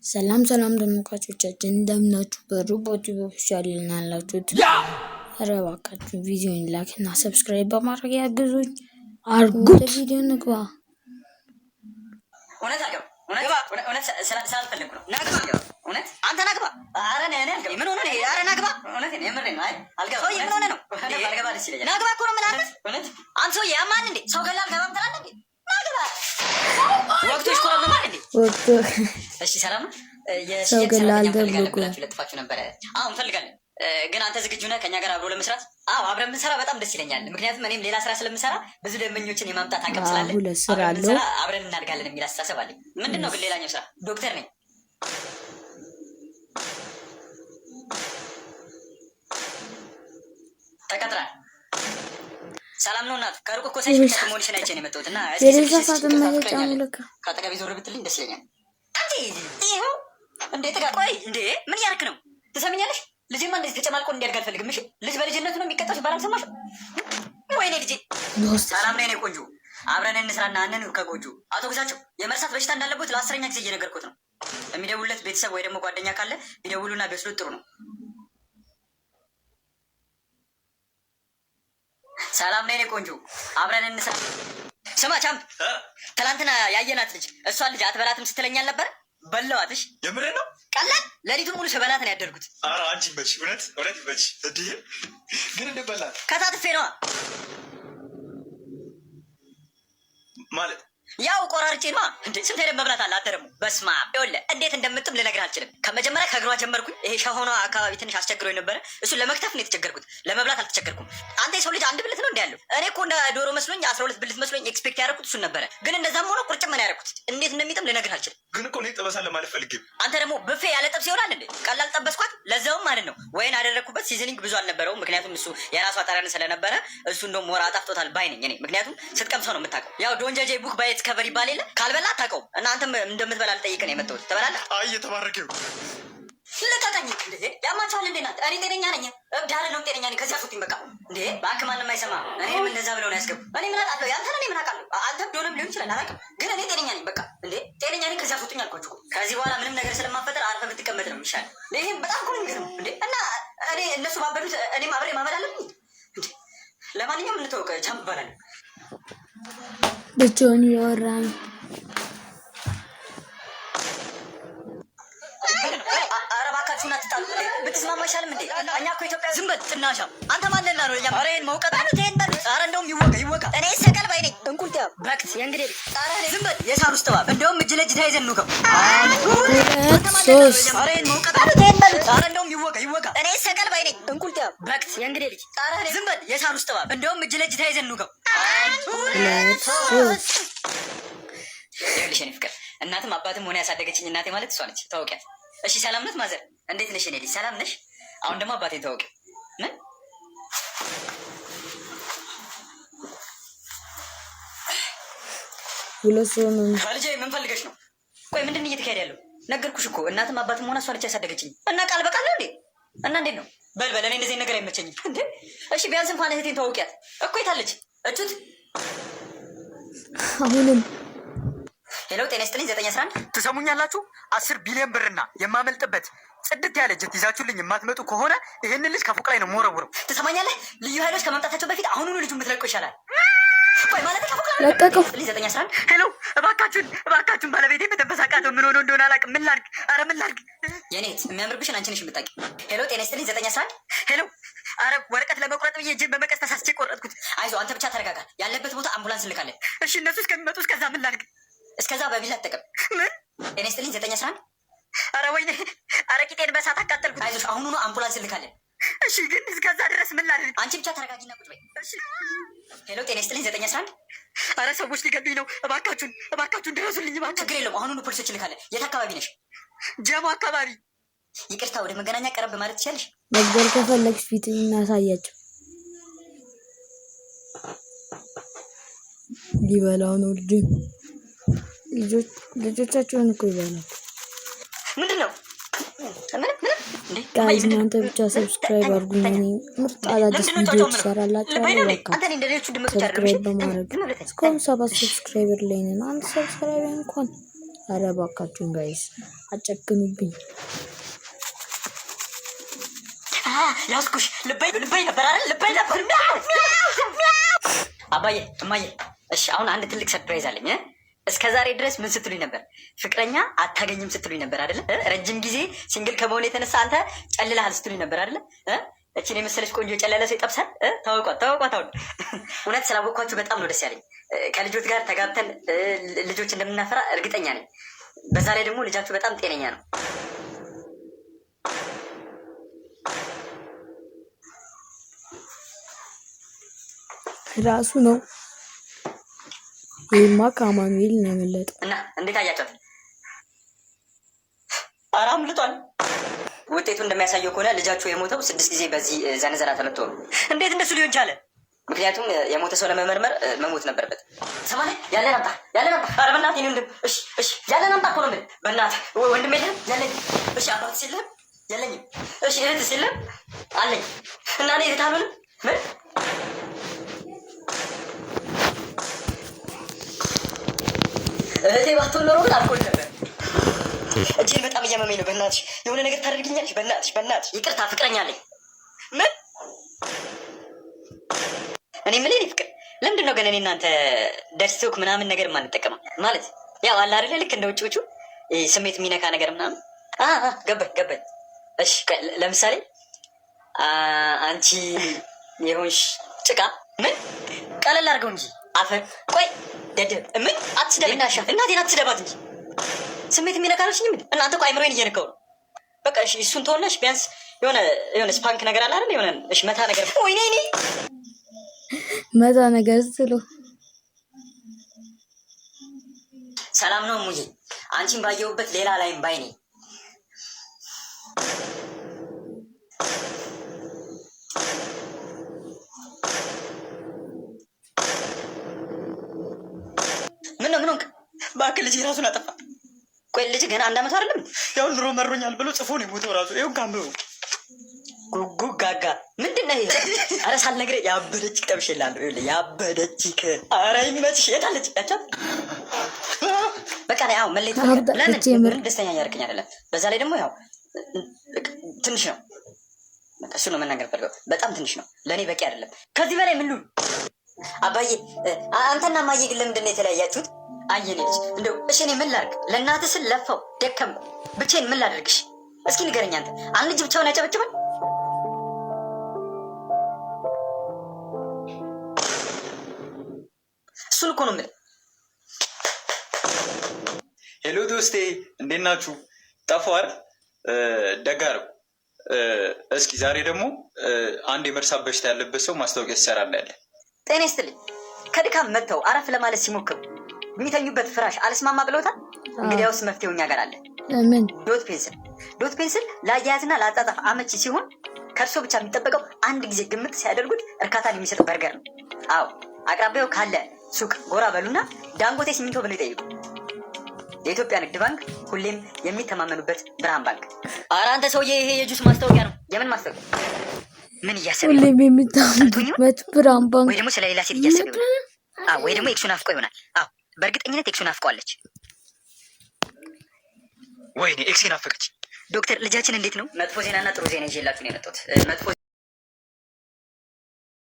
ሰላም ሰላም ተመልካቾቻችን፣ እንደምናችሁ? በሮቦት Official ያላችሁት፣ ኧረ እባካችሁ ቪዲዮን like እና subscribe በማድረግ ያግዙኝ። አርጉት። ወደ ቪዲዮ ንግባ። እውነት አልገባም። እውነት ስላልፈለግኩ ነው። ናግባ፣ እውነት አንተ ናግባ። ኧረ እኔ አልገባም። ምን ሆነህ ነው? ኧረ ናግባ። እውነቴን የምሬን ነው። አይ አልገባም። ሰውዬ ምን ሆነህ ነው? ባልገባ ደስ ይለኛል። ናግባ እኮ ነው የምልህ አንተ። እውነት አንተ ሰውዬ ያማል እንዴ? ሰው ገላ አልገባም ትላለህ እንዴ? ናግባ። ወቅቱ ይሽኮረመማል እንዴ? ወቅቱ እሺ ሰላም ነው። ሰው የሽያጭ ገላ ሰራተኛ አልገብሎ እንፈልጋለን እኮ። ብላችሁ ለጥፋችሁ ነበረ። አዎ እንፈልጋለን። ግን አንተ ዝግጁ ነህ ከኛ ጋር አብሮ ለመስራት? አዎ፣ አብረን ብንሰራ በጣም ደስ ይለኛል። ምክንያቱም እኔም ሌላ ስራ ስለምሰራ ብዙ ደንበኞችን የማምጣት አቅም ስላለ ሁለት ስራ አብረን አለው። ብንሰራ አብረን እናድጋለን የሚል አስተሳሰብ አለኝ። ምንድን ነው ግን ሌላኛው ስራ? ዶክተር ነኝ። ተቀጥራል። ሰላም ነው እናቱ። ከሩቅ እኮ ሳይሽ ብቻ መሆንሽን አይቼ ነው የመጣሁት እና እስኪ የሬሳ ስልክሽን ሳጥን ስጪኝ፣ ይቅርታ መሸጫ ፍቅረኛ ነው አለኝ። ለካ። ከአጠገቤ ዞር ብትልኝ ደስ ይለኛል። አንቺ ይኸው እንዴ ጥጋ፣ ቆይ እንዴ ምን እያደረክ ነው? ትሰሚኛለሽ? ልጄማ እንደዚህ ተጨማልቆ እንዲያድግ አልፈልግም። እሺ፣ ልጅ በልጅነቱ ነው የሚቀጣው ሲባል አልሰማሽም? ወይኔ ልጄ። ሰላም ነው የኔ ቆንጆ፣ አብረን እንስራና እንኑር ከጎጆ። አቶ ግዛቸው የመርሳት በሽታ እንዳለበት ለ10ኛ ጊዜ እየነገርኩት ነው። የሚደውሉለት ቤተሰብ ወይ ደግሞ ጓደኛ ካለ ቢደውሉና ቢወስዱት ጥሩ ነው። ሰላም ነው የኔ ቆንጆ፣ አብረን እንስራ። ስማ champ፣ ትናንትና ያየናት ልጅ እሷን ልጅ አትበላትም ስትለኝ አልነበረ? በላዋት። እሺ። የምሬን ነው። ቀላል፣ ሌሊቱን ሙሉ ስበላት ነው ያደርጉት። ኧረ አንቺ ይመችሽ፣ እውነት እውነት ይመችሽ። እንዲህ ግን እንደበላት ከታትፌ ነዋ። ማለት? ያው ቆራርጬ ነዋ። እንዴ ስንት ሄደን መብላት አለ። አንተ ደግሞ በስመ አብ፣ ይኸውልህ እንዴት እንደምጥም ልነግርህ አልችልም። ከመጀመሪያ ከእግሯ ጀመርኩኝ። ይሄ ሸሆኗ አካባቢ ትንሽ አስቸግሮኝ ነበረ። እሱን ለመክተፍ ነው የተቸገርኩት፣ ለመብላት አልተቸገርኩም። አንተ የሰው ልጅ አንድ ብልት ነው እንዲ ያለው። እኔ እኮ እንደ ዶሮ መስሎኝ፣ 12 ብልት መስሎኝ expect ያደረኩት እሱን ነበረ። ግን እንደዛም ሆኖ ቁርጭም ነው ያደረኩት። እንዴት እንደሚጥም ልነግርህ አልችልም። ግን እኮ እኔ ጠበሳ ለማለት ፈልጌ አንተ ደግሞ ብፌ ያለ ጥብስ ይሆናል እንዴ? ቀላል ጠበስኳት። ለዛውም ማለት ነው ወይን አደረግኩበት። Seasoning ብዙ አልነበረውም፣ ምክንያቱም እሱ የራሷ ጠረን ስለነበረ እሱ እንደውም more አጣፍጦታል ባይ ነኝ እኔ። ምክንያቱም ስትቀምሰው ነው የምታውቀው። ያው don't judge a book by its cover ይባል የለ፣ ካልበላ አታውቀውም። እና አንተም እንደምትበላ ልጠይቅህ ነው የመጣሁት። ትበላለህ? አይ የተባረከ ይሁን። ልቀቀኝ! እንዴ ያማችኋል እንዴ? ናት እኔ ጤነኛ ነኝ፣ እብድ አይደለሁም፣ ጤነኛ ነኝ። ከዚያ አስወጡኝ በቃ። እንዴ እባክህ ማንም አይሰማ። እኔንም እንደዛ ብለው ነው ያስገቡ። እኔ ምን አውቃለሁ? ያንተን እኔ ምን አውቃለሁ? አንተ እብድ ሆነም ሊሆን ይችላል፣ አላውቅም። ግን እኔ ጤነኛ ነኝ በቃ። እንዴ ጤነኛ ነኝ። ከዚያ አስወጡኝ አልኳችሁ እኮ። ከዚህ በኋላ ምንም ነገር ስለማፈጠር አርፈህ ብትቀመጥ ነው የሚሻለው። ይሄም በጣም እኮ ነው የሚገርመው። እንዴ እና እኔ እነሱ ባበዱት እኔም አብሬ ማበድ አለብኝ እንዴ? ለማንኛውም እንተዋወቅ፣ ቻምፕ እባላለሁ። ብቻውን እያወራ ነው። ኧረ እባካችሁ አትጣሉ። ብትስማማ አይሻልም እንዴ? እኛ እኮ ኢትዮጵያ። ዝም በል ጥናሻ። አንተ ማንና ነው? ኧረ ይሄን መውቀጥ አሉት፣ ይሄን በሉት። ኧረ እንደውም ይወጋ ይወጋ። እኔ ሰቀል ባይ ነኝ። እንቁልጥያ በክት የእንግዲህ ልጅ። ኧረ ዝም በል የሳር ውስጥ እባብ። እንደውም እጅ ለእጅ ተያይዘን እንውጋው። ሁለት፣ ሶስት። ኧረ ይሄን መውቀጥ አሉት፣ ይሄን በሉት። ኧረ እንደውም ይወጋ ይወጋ። እኔ ሰቀል ባይ ነኝ። እንቁልጥያ በክት የእንግዲህ ልጅ። ኧረ ዝም በል የሳር ውስጥ እባብ። እንደውም እጅ ለእጅ ተያይዘን እንውጋው። ሁለት፣ ሶስት። ይኸውልሽ የእኔ ፍቅር፣ እናትም አባትም ሆነ ያሳደገችኝ እናቴ ማለት እሷ ነች። ታወቂያት። እሺ ሰላም ናት mother? እንዴት ነሽ የኔ ልጅ? ሰላም ነሽ? አሁን ደግሞ አባቴን ታወቂ። ምን? ሁለት ሰው ነው። ልጄ ምን ፈልገሽ ነው? ቆይ ምንድን ነው እየተካሄደ ያለው? ነገርኩሽ እኮ፣ እናትም አባትም ሆነ እሷ ነች ያሳደገችኝ። እና ቃል በቃል ነው እንዴ? እና እንዴት ነው? በል በል፣ እኔ እንደዚህ ነገር አይመቸኝም። እንዴ እሺ ቢያንስ እንኳን እህቴን ተዋውቂያት እኮ፣ የታለች እቹት? አሁንም Hello፣ ጤና ይስጥልኝ፣ 911። ትሰሙኛላችሁ? 10 ቢሊዮን ብርና የማመልጥበት ጽድት ያለ ጀት ይዛችሁልኝ የማትመጡ ከሆነ ይህንን ልጅ ከፎቅ ላይ ነው የምወረውረው። ትሰማኛለህ? ልዩ ኃይሎች ከመምጣታቸው በፊት አሁኑኑ ልጁን ብትለቀው ይሻላል። ቆይ ማለት ከፎቅ ላይ ለቀቀው። 911። Hello፣ እባካችሁን እባካችሁን፣ ባለቤቴ መተንፈስ አቃተው። ምን ሆኖ እንደሆነ አላውቅም። ምን ላድርግ? ኧረ ምን ላድርግ? የኔ እህት የሚያምርብሽን አንቺ ነሽ የምታውቂው። Hello፣ ጤና ይስጥልኝ፣ 911። Hello፣ ኧረ ወረቀት ለመቁረጥ ብዬ እጄን በመቀስ ተሳስቼ ቆረጥኩት። አይዞህ፣ አንተ ብቻ ተረጋጋ። ያለበት ቦታ አምቡላንስ እንልካለን። እሺ እነሱ እስከሚመጡ እስከዛ ምን ላድርግ? እስከዛ በቢላ ተጠቀም። ምን? ጤና ይስጥልኝ፣ 911። ኧረ ወይኔ፣ ኧረ ቂጤን በእሳት አቃጠልኩት። አይዞሽ፣ አሁኑኑ አምቡላንስ እንልካለን። እሺ ግን እስከዛ ድረስ ምን ላድርግ? አንቺ ብቻ ተረጋጊና ቁጭ በይ። እሺ። Hello፣ ጤና ይስጥልኝ፣ 911። ኧረ ሰዎች ሊገሉኝ ነው። እባካችሁን እባካችሁን ድረሱልኝ። እባካችሁ። ችግር የለውም፣ አሁኑኑ ፖሊሶች እንልካለን። የት አካባቢ ነሽ? ጀሞ አካባቢ። ይቅርታ፣ ወደ መገናኛ ቀረብ ማለት ትችያለሽ? መግደል ከፈለግሽ ፊት እናሳያቸው። ሊበላው ነው ልጁን። ልጆቻቸውን እኮ ይበላል። ምንድን ነው? ምንም ምንም። እንዴ? Guys፣ እናንተ ብቻ subscribe አድርጉኝ። እኔ ምርጥ አዳዲስ ቪዲዮ ትሰራላችኋለሁ። በቃ subscribe በማድረግ እስካሁን ሰባት subscriber ላይ ነን። አንድ subscribe እንኳን ኧረ እባካችሁን guys አጨክኑብኝ። ያስኩሽ ልበይ ልበይ ነበር አይደል? ልበይ ነበር። አባዬ እማዬ፣ እሺ አሁን አንድ ትልቅ surprise አለኝ። እስከ ዛሬ ድረስ ምን ስትሉኝ ነበር? ፍቅረኛ አታገኝም ስትሉኝ ነበር አይደለ? ረጅም ጊዜ single ከመሆን የተነሳ አንተ ጨልለሃል ስትሉኝ ነበር አይደለ? እችን የመሰለች ቆንጆ የጨለለ ሰው ይጠብሳል። ታወቋት ታወቋት። አሁን እውነት ስላወቅኳችሁ በጣም ነው ደስ ያለኝ። ከልጆት ጋር ተጋብተን ልጆች እንደምናፈራ እርግጠኛ ነኝ። በዛ ላይ ደግሞ ልጃችሁ በጣም ጤነኛ ነው። ራሱ ነው። ይህማ ከአማኑኤል ነው ያመለጠው። እና እንዴት አያቸዋት? ኧረ አምልጧል። ውጤቱ እንደሚያሳየው ከሆነ ልጃችሁ የሞተው 6 ጊዜ በዚህ ዘነዘና ተመቶ ነው። እንዴት እንደሱ ሊሆን ቻለ? ምክንያቱም የሞተ ሰው ለመመርመር መሞት ነበረበት። ሰማህ? ያለን አምጣ፣ ያለን አምጣ። ኧረ በእናትህ የእኔ ወንድም። እሺ፣ እሺ፣ ያለን አምጣ እኮ ነው የምልህ። በእናትህ ወንድም የለህም? የለኝም። እሺ፣ አባትስ የለህም? የለኝም። እሺ፣ እህትስ የለህም? አለኝ። እና እኔ እህት አልሆንም? ምን እህቴ ባትሆን ኖሮ ግን አልኮል ነበር። እጄን በጣም እያመመኝ ነው። በእናትሽ የሆነ ነገር ታደርግኛለሽ? በእናትሽ፣ በእናትሽ። ይቅርታ ፍቅረኛ አለኝ። ምን? እኔ የምልህ የእኔ ፍቅር፣ ለምንድን ነው ግን እኔ እናንተ ደርሲ talk ምናምን ነገር የማንጠቀመው? ማለት ያው አለ አይደለ፣ ልክ እንደ ውጭዎቹ ስሜት የሚነካ ነገር ምናምን። ገባኝ ገባኝ። እሺ ለምሳሌ አንቺ የሆንሽ ጭቃ ምን ቀለል አድርገው እንጂ አፈር። ቆይ ደደብ ምን አትስደብ፣ እናቴን አትስደባት እንጂ ስሜት የሚነካ አልሽኝም። እናንተ እኮ አይምሮዬን እየነካው ነው። በቃ እሺ እሱን ተሆነሽ ቢያንስ የሆነ የሆነ spank ነገር አለ አይደል? የሆነ እሺ መታ ነገር፣ ወይኔ እኔ መታ ነገር ስሎ ሰላም ነው ሙዬ፣ አንቺን ባየሁበት ሌላ ላይም ባይኔ ምን ነው ምን ሆንክ? እባክህ ልጅ ራሱን አጠፋ። ቆይ ልጅ ገና 1 ዓመቱ አይደለም? ያው ኑሮ መሮኛል ብሎ ጽፎ ነው የሞተው ራሱ። ይኸው ካምብሩ ጉጉ ጋጋ ምንድን ነው ይሄ? ኧረ ሳልነግርህ ያበደች ጠብሼልሃለሁ። ይኸውልህ ያበደች። ኧረ ይመችሽ። የት አለች ያቻት? በቃ ያው መለየት ለምን ምንም ደስተኛ እያደረገኝ አይደለም። በዛ ላይ ደግሞ ያው ትንሽ ነው። በቃ እሱ ነው መናገር ፈልገው። በጣም ትንሽ ነው፣ ለእኔ በቂ አይደለም። ከዚህ በላይ ምን ልሁን? አባዬ አንተና እማዬ ግን ለምንድን ነው የተለያያችሁት? አይ የኔ ልጅ እንደው እሺ እኔ ምን ላድርግ? ለእናትህ ስል ለፋው ደከምኩ፣ ብቻዬን ምን ላድርግሽ? እስኪ ንገረኝ አንተ። አንድ ልጅ ብቻውን ያጨበጭባል? እሱን እኮ ነው የምልህ። Hello ዶስቴ፣ እንዴት ናችሁ? ጠፋሁ አይደል? ደግ አደረጉ። እስኪ ዛሬ ደግሞ አንድ የመርሳት በሽታ ያለበት ሰው ማስታወቂያ ሲሰራ እናያለን። ጤና ይስጥልኝ። ከድካም መጥተው አረፍ ለማለት ሲሞክሩ የሚተኙበት ፍራሽ አልስማማ ብለውታል። እንግዲያውስ መፍትሄው እኛ ጋር አለ። ምን? ዶት ፔንስል። ዶት ፔንስል ለአያያዝና ለአጻጻፍ አመቺ ሲሆን ከእርሶ ብቻ የሚጠበቀው አንድ ጊዜ ግምት ሲያደርጉት እርካታን የሚሰጥ በርገር ነው። አዎ አቅራቢያው ካለ ሱቅ ጎራ በሉና ዳንጎቴ ሲሚንቶ ብለው ይጠይቁ። የኢትዮጵያ ንግድ ባንክ ሁሌም የሚተማመኑበት ብርሃን ባንክ። ኧረ አንተ ሰውዬ ይሄ የጁስ ማስታወቂያ ነው። የምን ማስታወቂያ? ምን እያሰበ ሁሌም የሚተማመኑበት ብርሃን ባንክ። ወይ ደግሞ ስለሌላ ሴት እያሰበ ይሆናል። አዎ ወይ ደግሞ ex ኡን አፍቆ ይሆናል። አዎ በእርግጠኝነት ex ኡን አፍቀዋለች። ወይኔ ex ኤን አፈቀች። ዶክተር ልጃችን እንዴት ነው? መጥፎ ዜናና ጥሩ ዜና ይዤላችሁ ነው የመጣሁት። መጥፎ